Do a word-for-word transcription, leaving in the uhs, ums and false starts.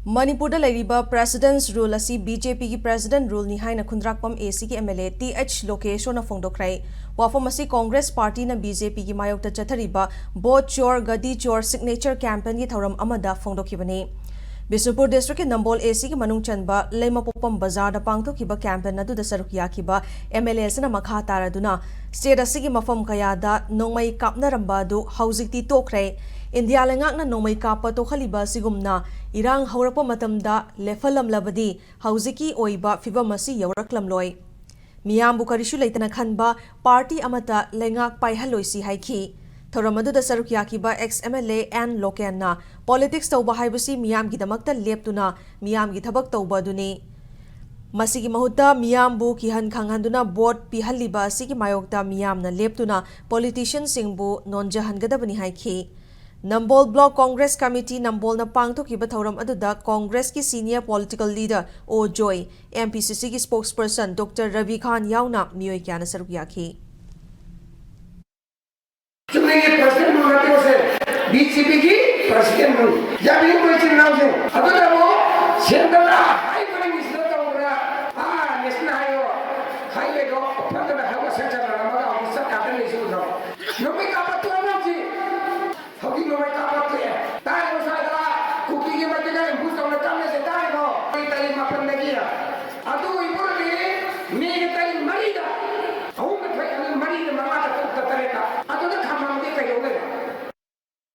ꯃꯅꯤꯄꯨꯔꯗ ꯂꯩꯔꯤꯕ President's Rule ꯑꯁꯤ BJPꯒꯤ President Ruleꯅꯤ ꯍꯥꯏꯅ ꯈꯨꯟꯗ꯭ꯔꯥꯛꯄꯝ ACꯒꯤ MLA Th Lokeshwarꯅ ꯐꯣꯡꯗꯣꯛꯈ꯭ꯔꯦ꯫ ꯋꯥꯐꯝ ꯑꯁꯤ Congress Partyꯅ BJPꯒꯤ ꯃꯥꯌꯣꯛꯇ ꯆꯠꯊꯔꯤꯕ Vote Chor Gadi Chor Signature Campaignꯒꯤ ꯊꯧꯔꯝ ꯑꯃꯗ ꯐꯣꯡꯗꯣꯛꯈꯤꯕꯅꯤ꯫ ꯕꯤꯁꯅꯨꯄꯨꯔ Districtꯀꯤ ꯅꯝꯕꯣꯜ ACꯒꯤ ꯃꯅꯨꯡ ꯆꯟꯕ ꯂꯩꯃꯄꯣꯛꯄꯝ ꯕꯖꯥꯔꯗ ꯄꯥꯡꯊꯣꯛꯈꯤꯕ campaign ꯑꯗꯨꯗ ꯁꯔꯨꯛ ꯌꯥꯈꯤꯕ MLAꯁꯤꯅ ꯃꯈꯥ ꯇꯥꯔꯗꯨꯅ state ꯑꯁꯤꯒꯤ ꯃꯐꯝ ꯀꯌꯥꯗ ꯅꯣꯡꯃꯩ ꯀꯥꯞꯅꯔꯝꯕ ꯑꯗꯨ ꯍꯧꯖꯤꯛꯇꯤ ꯇꯣꯛꯈ꯭ꯔꯦ꯫ ꯏꯟꯗꯤꯌꯥ ꯂꯩꯉꯥꯛꯅ ꯅꯣꯡꯃꯩ ꯀꯥꯞꯄ ꯇꯣꯛꯍꯜꯂꯤꯕ ꯑꯁꯤꯒꯨꯝꯅ ꯏꯔꯥꯡ ꯍꯧꯔꯛꯄ ꯃꯇꯝꯗ ꯂꯦꯞꯍꯜꯂꯝꯂꯕꯗꯤ ꯍꯧꯖꯤꯛꯀꯤ ꯑꯣꯏꯕ ꯐꯤꯚꯝ ꯑꯁꯤ ꯌꯧꯔꯛꯂꯝꯂꯣꯏ꯫ ꯃꯤꯌꯥꯝꯕꯨ ꯀꯔꯤꯁꯨ ꯂꯩꯇꯅ ꯈꯟꯕ party ꯑꯃꯠꯇ ꯂꯩꯉꯥꯛ ꯄꯥꯏꯍꯜꯂꯣꯏꯁꯤ ꯍꯥꯏꯈꯤ꯫ ꯊꯧꯔꯝ ꯑꯗꯨꯗ ꯁꯔꯨꯛ ꯌꯥꯈꯤꯕ ex MLA N Lokenꯅ politics ꯇꯧꯕ ꯍꯥꯏꯕꯁꯤ ꯃꯤꯌꯥꯝꯒꯤꯗꯃꯛꯇ ꯂꯦꯞꯇꯨꯅ ꯃꯤꯌꯥꯝꯒꯤ ꯊꯕꯛ ꯇꯧꯕ ꯑꯗꯨꯅꯤ꯫ ꯃꯁꯤꯒꯤ ꯃꯍꯨꯠꯇ ꯃꯤꯌꯥꯝꯕꯨ ꯀꯤꯍꯟ ꯈꯪꯍꯟꯗꯨꯅ vote ꯄꯤꯍꯜꯂꯤꯕ ꯑꯁꯤꯒꯤ ꯃꯥꯌꯣꯛꯇ ꯃꯤꯌꯥꯝꯅ ꯂꯦꯞꯇꯨꯅ politicianꯁꯤꯡꯕꯨ ꯅꯣꯟꯖꯍꯟꯒꯗꯕꯅꯤ ꯍꯥꯏꯈꯤ꯫ ꯅꯝꯕꯣꯜ Block Congress Committee ꯅꯝꯕꯣꯜꯅ ꯄꯥꯡꯊꯣꯛꯈꯤꯕ ꯊꯧꯔꯝ ꯑꯗꯨꯗ Congressꯀꯤ senior political leader O Joy, MPCCꯒꯤ spokesperson Doctor Ravi Khan ꯌꯥꯎꯅ ꯃꯤꯑꯣꯏ ꯀꯌꯥꯅ ꯁꯔꯨꯛ ꯌꯥꯈꯤ꯫ ꯆꯨꯝꯅꯒꯤ President Rule ꯅꯠꯇꯦ ꯃꯁꯦ, BJPꯒꯤ President Rule꯫ ꯌꯥꯕꯤꯌꯨ ꯏꯆꯤꯟ ꯏꯅꯥꯎꯁꯤꯡ꯫ ꯑꯗꯨꯅ ꯑꯃꯨꯛ centreꯗ high brainꯁꯤꯗ ꯇꯧꯗꯅ, ꯑꯥ, national ꯍꯥꯏꯌꯣ, highwayꯗꯣ ꯐꯖꯅ highway section ꯑꯃꯒ ꯑꯃꯨꯛ ꯆꯠ ꯌꯥꯗꯅ ꯂꯩꯁꯤ ꯎꯗ꯭ꯔꯣ? ꯅꯣꯡꯃꯩ ꯀꯥꯞꯄ ꯇꯣꯛꯑꯦ ꯍꯧꯖꯤꯛ꯫ ꯍꯧꯖꯤꯛ ꯅꯣꯡꯃꯩ ꯀꯥꯞꯄ ꯇꯣꯛꯑꯦ꯫ ꯇꯥꯔꯤꯕ ꯁ꯭ꯋꯥꯏꯗ ꯀꯨꯀꯤꯒꯤ ꯃꯇꯤꯛꯅ ambush ꯇꯧꯅ ꯆꯪꯂꯤꯁꯦ ꯇꯥꯔꯤꯕꯣ? ꯀꯔꯤ ꯀꯔꯤ ꯃꯐꯝ